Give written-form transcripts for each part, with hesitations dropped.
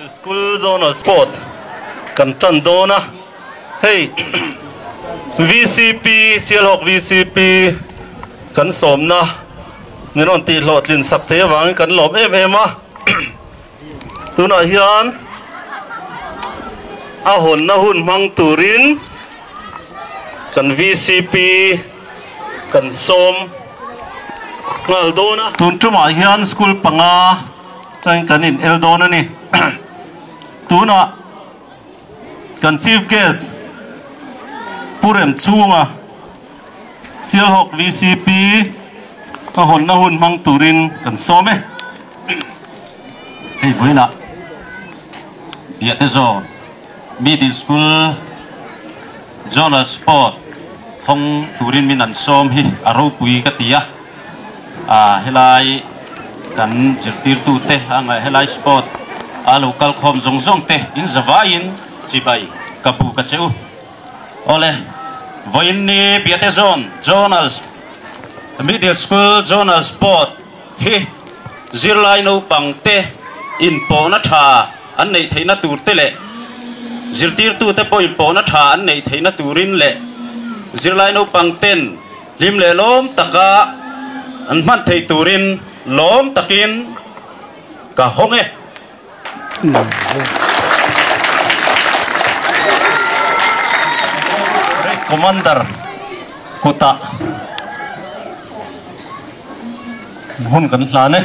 School Zonal Sport kan tan dawn a, hei VCP, Sialhawk VCP kan sawmna min rawn tih hlawhtlin sak thei avangin kan lawm em em a. Tunah hian a hawnna hun hmang turin kan VCP kan sawm nghal dawn a. Tun tumah hian school panga tangin kan in el dawn a ni. Tunah kan Chief Guest Pu Remchhunga Sialhawk VCP a hawnna hun hmang turin kan sawm e. Hei vawiinah Biahte zawn Middle School Zonal Sport hawng turin min an sawm hi a ropui ka ti a, ah helai kan zirtirtute a ngaih helai sport a lo kal khawm zawng zawng te in zavaiin chibai ka bu ka che u. Awle, vawiin ni Biahte zawn Zonal Middle School Zonal Sport hi zirlai naupang te inpawhna tha an neih theihna tur te leh zirtirtute pawh inpawhna tha an neih theihna turin leh zirlai naupang ten hlim leh lawm taka an hman theih turin lawm takin ka hawng e. Red Commander kutah hun kan hlan e.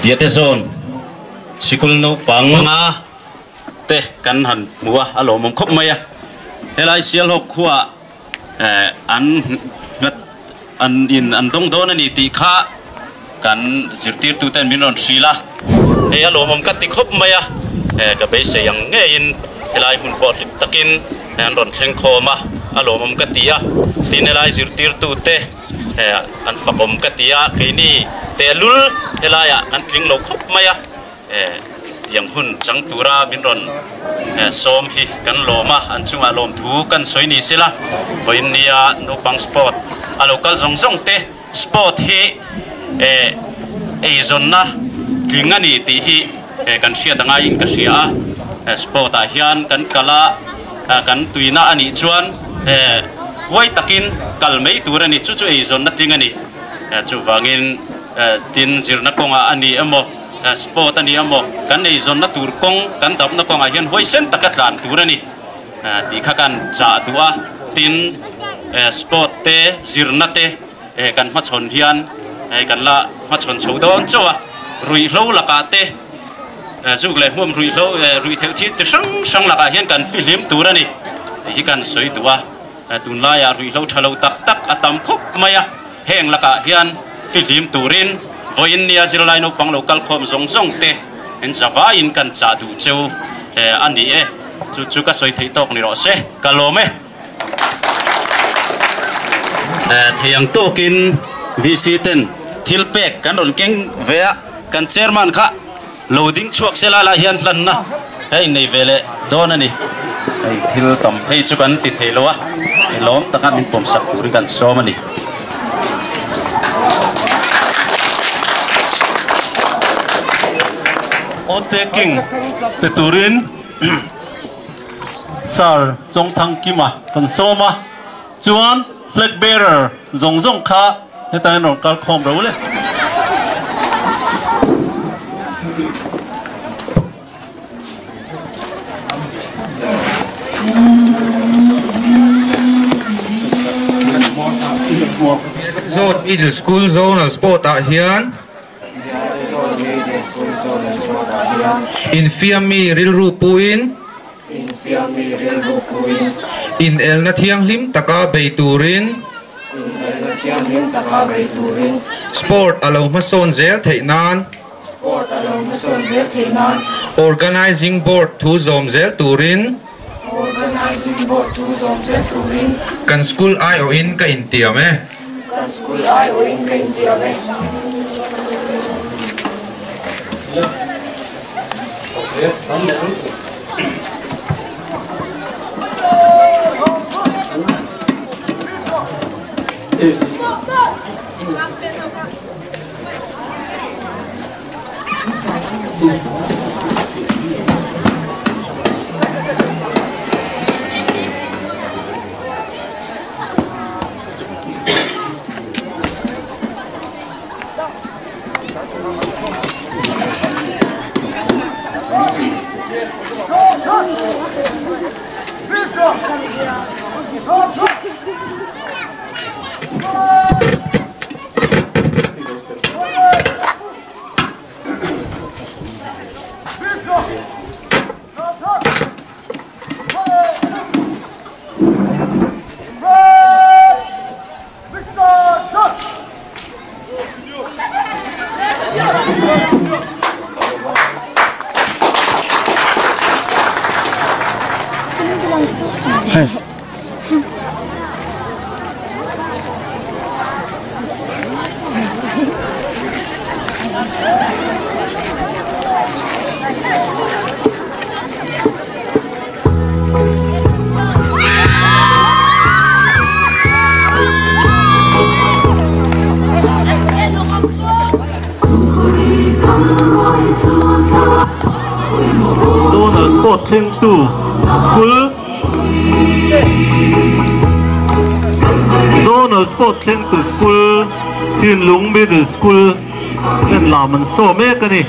Biate zawn sikul naupang nga te kan han hmu a, a lawmawm khawp mai a. Helai Sialhawk khuaah an nghat an in an dawng dawn a ni tih kha kan zirtirtuten min rawn hrilh a, hei a lawmawm ka ti khawp mai a, ka beisei ang ngeiin helai hmun pawh hlim takin an rawn thleng khawm a, a lawmawm ka ti a, tin helai zirtirtute an fakawm ka ti a, keini tehlul helaiah kan tling lo khawp mai a. Tiang hun chang tura min rawn sawm hi kan lawm a, an chungah lawmthu kan sawi ni sela, vawiin nia naupang sport a lo kal zawng zawng te sport hi eizawnna tling a ni tih hi kan hriat a ngaiin ka hria a, sport ah hian kan kal a, kan tuina a nih chuan huai takin kal mai tur a ni, chu chu eizawnna tling a ni, chuvangin tin zirna kawngah a ni emaw. Sport a ni a maw? Kan eizawnna tur kawng, kan dapna kawngah hian huaisen taka tlan tur a ni tih kha kan chah duh a. Tin, sport te, zirna te kan hmachhawn hian kan la hmachhawn chho dawn chauh a. Ruihhlo lakah te, zuk leh hmuam ruihhlo, ruihtheih thil ti hrang hrang lakah hian kan fihlim tur a ni tih hi kan sawi duh a. Tunlaiah ruihhlo tha lo tak tak a tam khawp mai a. Heng lakah hian fihlim turin vawiin nia zirlai naupang lo kal khawm zawng zawng te in zavaiin kan chah duh cheu a ni e. Chu chu ka sawi theih tawk ni rawh se, ka lawm e. Thei ang tawkin VC ten thil pek kan rawn keng ve a, kan chairman kha lo ding chhuak se lai lai hian hlanna hei nei ve leh dawn a ni. Hei thil tam phei chu kan ti thei lo a, lawm taka min pawmsak turin kan sawm a ni. Awte King pe turin Sir Chawngthangkima kan sawm a, chuan Flag Bearer zawng zawng kha hetah hian rawn kal khawm ro le. Zawt Middle School Zonal Sport ah hian Infiammi rilru puin Inelna thianghlim taka bei turin Sport a lo hmasawn zel theih nan Organizing Board thu zawm zel turin. Housing Board thu zawm zel turin. Kan school aiawhin ka intiam e. Kan school aiawhin ka intiam e. Zonal Sport thlengtu School Zonal Sport thlengtu School Chhinlung Middle School ten lam an saw mek a ni.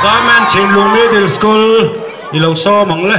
Government Chhinlung Middle School i lo sawm ang le.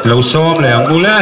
Lo sawm leh ang u le.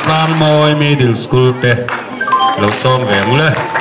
Tlangmawi Middle School te lo sawm ve ang le.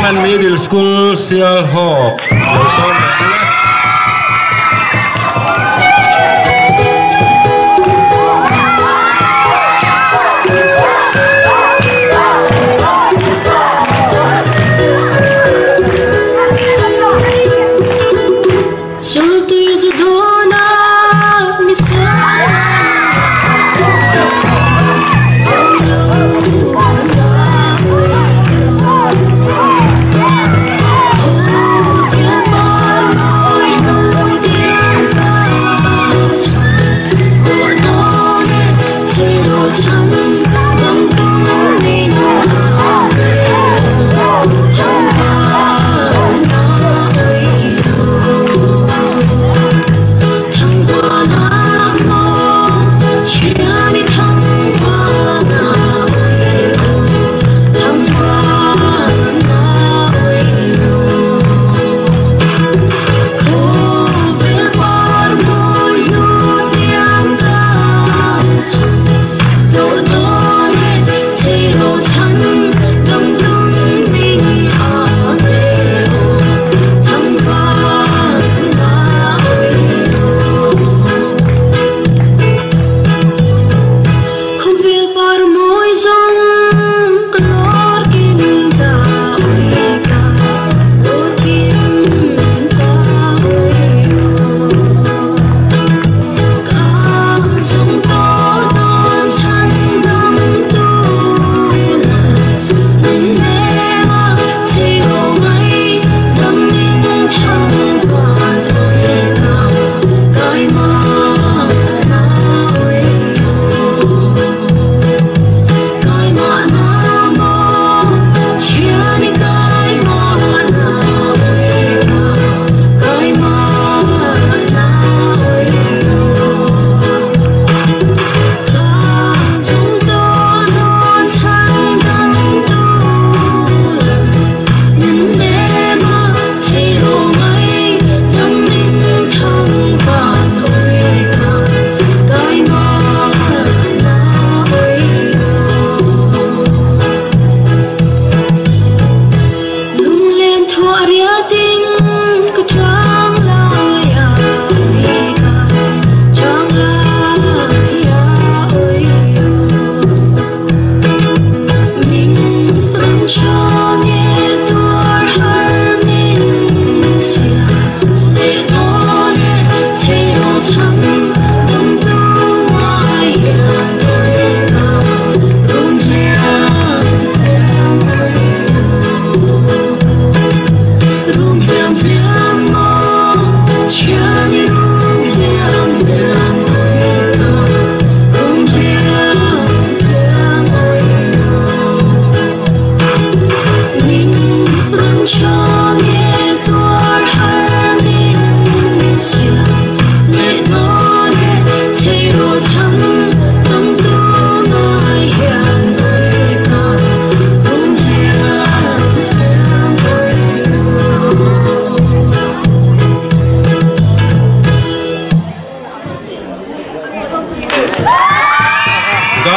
Government Middle School Sialhawk lo sawm leh ang e.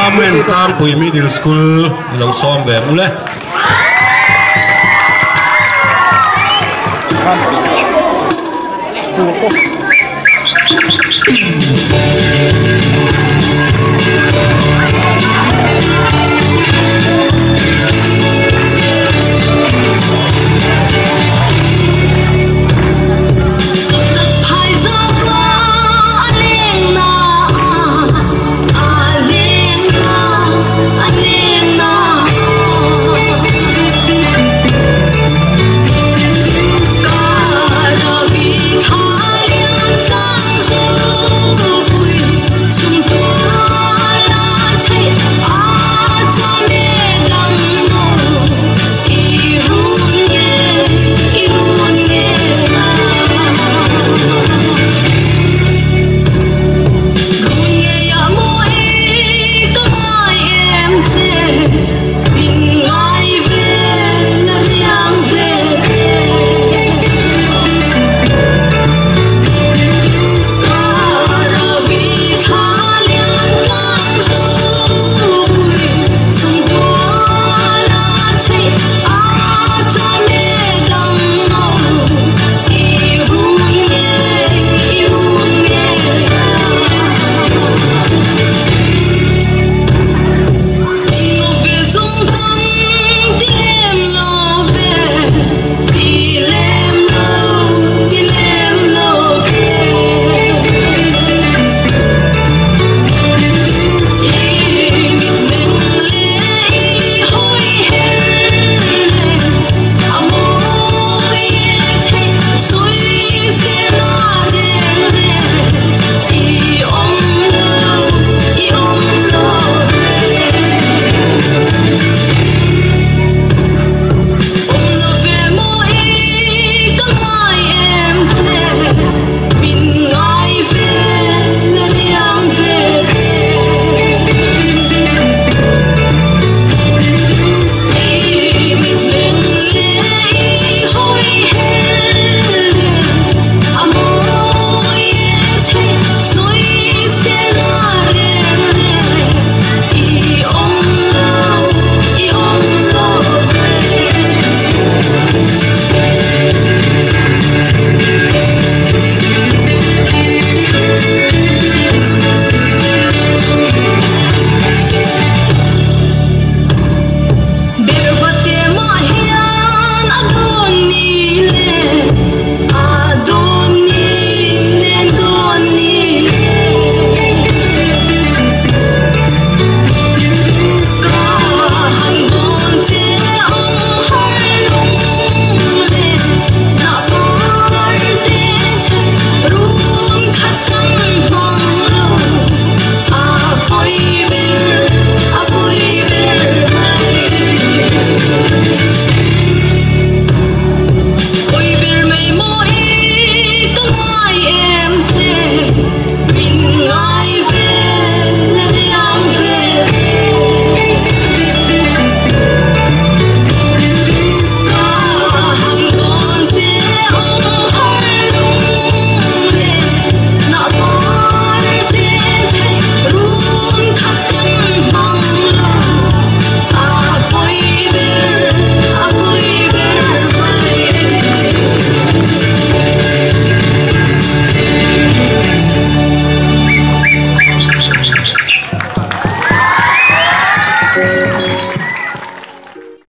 Amen Tlangpui Middle School i lo sawm ve ang u le.